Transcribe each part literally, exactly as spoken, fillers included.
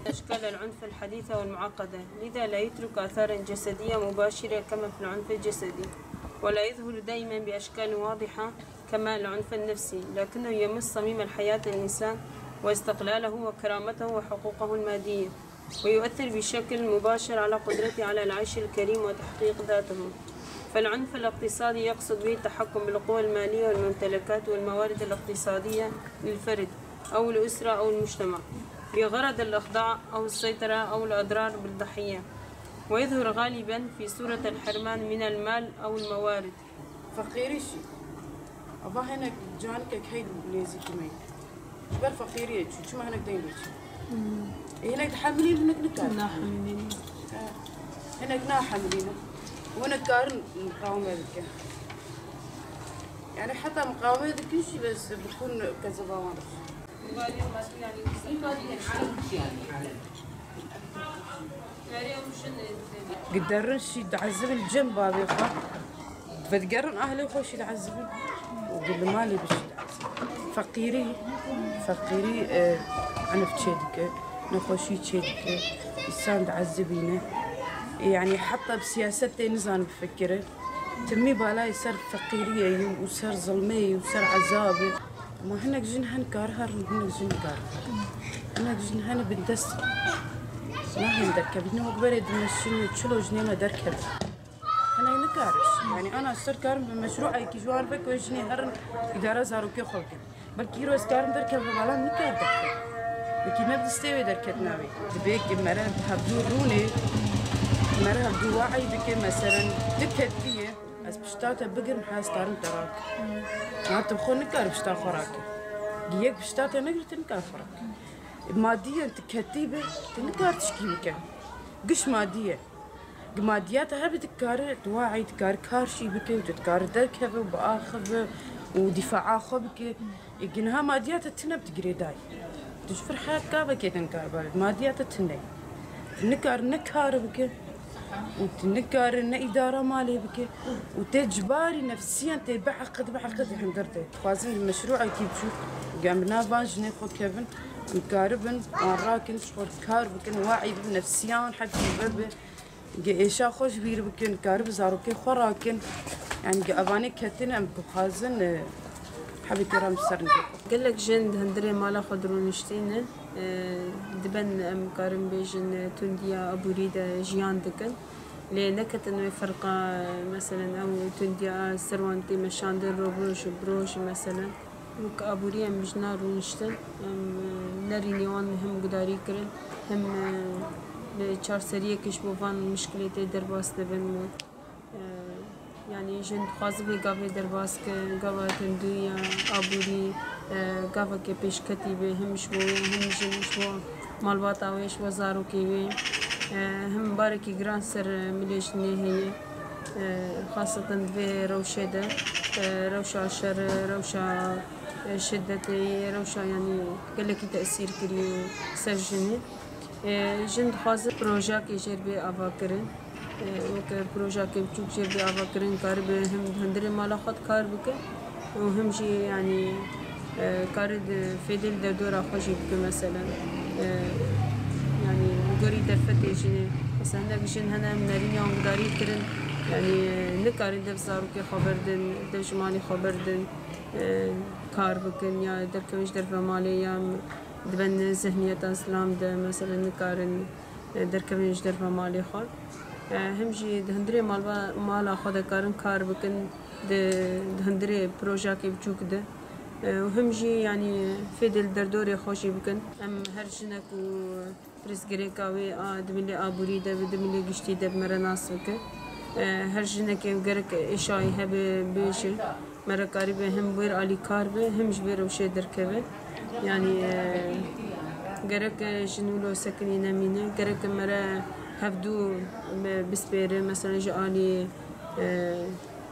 أشكال العنف الحديثة والمعقدة، لذا لا يترك آثارا جسدية مباشرة كما في العنف الجسدي، ولا يظهر دائما بأشكال واضحة كما العنف النفسي، لكنه يمس صميم الحياة الإنسان واستقلاله وكرامته وحقوقه المادية، ويؤثر بشكل مباشر على قدرته على العيش الكريم وتحقيق ذاته. فالعنف الاقتصادي يقصد به التحكم بالقوى المالية والممتلكات والموارد الاقتصادية للفرد أو الأسرة أو المجتمع بغرض الإخضاع أو السيطرة أو الإضرار بالضحية، ويظهر غالبا في صورة الحرمان من المال أو الموارد. Feqîrî jî. Ava hinek canikek hey nêzîkî me ye. Ji ber feqîriyê çû. Çima hinek deyn bêçin? Ê hinek dihemilîn, hinek nikar. Nahemilîn. He. Hinek nahemilîn. Û hinek karin miqawime bikin. Yani heta miqawime dikin jî bes bi xûn kezeba wan re. Giderin şî diezibin cem bavê xwe. Vedigerin ahlê xwe şî diezibin. Û gul malê bi şî diezibin. Feqîrî, feqîrî, e, enif çê dike, nexweşî çê dike, însan diezibîne. E, yani heta bi siyaset tê nizan bifikire. Timî balayê ser feqîriyê ye û ser zilmê ye û ser ezabê. Ma hinek jin hen kar herin, hinek jin kar herin. Hinek jin hene bin dest nahên derkevin. Hinek wek berê dimeşin, çilo jinê me derkevin. Hinek nikarin. Yani ana ser karin bi meşruekî ji wan veke jinê herin îdara zarokê xwe bikin. Belkî îro ez karim derkevim hevalan nikar derkevim. Wekî me bi destê wê derketina wê. Dibê ki mere hevdû rûnê, mere hevdû waî bike, meselen, tu ketiye, ez pişta te bigirim, ha ez karim te rakim. Ha tu xwe nikar pişta xwe rakim. Gi yek pişta te negirî, tu nikar xwe rakim. Madiyen tu ketî be, tu nikar tişkî bike. Giş madiye. Gi madiyata hebe dikare, tu waî dikare kar şî bike, tu dikare derkeve û biaxive û dîfaa xwe bike. Ê, gi niha madiyata tune bi tu girêdayî. Tu ji vir heya gavekê din kar bavê. Madiyata tune. Tu nikare ne kar bike û tu nikare ne îdara malê bike û tê cibarî nefsiyan tê bieqid, bieqid hundir tê. Dixwazin meşrûekî biçûk, em bi nav van jinê xwe kevin, em karibin, wan rakin, ji xwe kar bikin, waî bibin, nefsiyan hebî vebe. Ge êşa xwe ji bîr bikin, karibin zarokê xwe rakin. Yani ge evanê ketine em dixwazin, e, hebekê re em ser nigê xwe. Gelek jin di hundirê mala xwe dirûniştî ne, e, diben em karin bêjin, e, tundiya aborî de jiyan dikin. Lê neketin wê ferqa, e, meselen ew tundiya ser wan tê meşandin roj bi roj, meselen. Wek aborî em bi jina rûniştin, em, e, nerînê wan hem gudarî kirin, hem, e, li çarseriyekê ji bo van mişkilê tê derbas dibin û, e, yanî jin dixwazin vê gavê derbas kin, gava tundî ya aborî, e, gaveke pêşketî be, hem ji bo wê, hem jin ji bo malbata wê, ji bo zarokê wê, e, hem barekî giran ser, e, milê jinê heye. E, xaseten di vê rewşê de, e, rewşa şer, rewşa, e, şidetê, rewşa, yanî, gelekî tesîr kiriye ser jinê. E, jin dixwaze projeyekê jê re bê avakirin. E, weke projeyekê biçûk jê re bê avakirin, karibe hem di hundirê mala xwe de kar bike û hem jî, yanî, e, kare di fêdê li derdora xwe jî bike, meselen. E, yanî, li gorî derfetê jinê. Mesela, hinek jin hene em nerînê wan gudarî kirin, yanî, e, nikarin dev zarokê xwe berdin, dev ji malê xwe berdin, e, kar bikin ya derkevin ji derve malê ya em dibin zihniyeta zilam de, mesela, nikarin, e, derkevin ji derve malê xwe. E, hem jî di hundirê malba-, mala xwe de karin kar bikin, di, di hundirê projeyekê biçûk de. E, û hem jî, yanî, fêdê li derdorê xwe jî bikin. Em her jinek û pirsgirêka wê a di milê aborî de be, di milê giştî de be, me re nas bike. E, her jinekê gerek êşayî hebe bêje. Me re karibe hem wêr alîkar be, hem ji vê rewşê derkeve. Yanî, e, gerek, e, jin wilo sekinî nemîne, gerek me re hevdû me bispêre, mesela ji alî, e,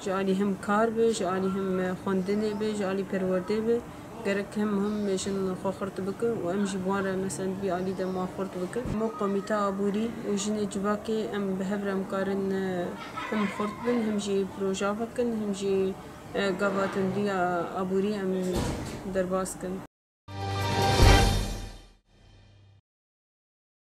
ji alî hem kar be, ji alî hem, e, xwendinê be, ji alî perwerdê be. Gerek hem, hem jin xwe xurt bike û em jî bi wan re, mesela, di vî alî de wan xurt bikin. Hemû komîta aborî û jinê civakê em bi hev re em karin, e, hem xurt bin, hem jî proja vekin, hem jî, e, gava tundiya aborî em derbas kin.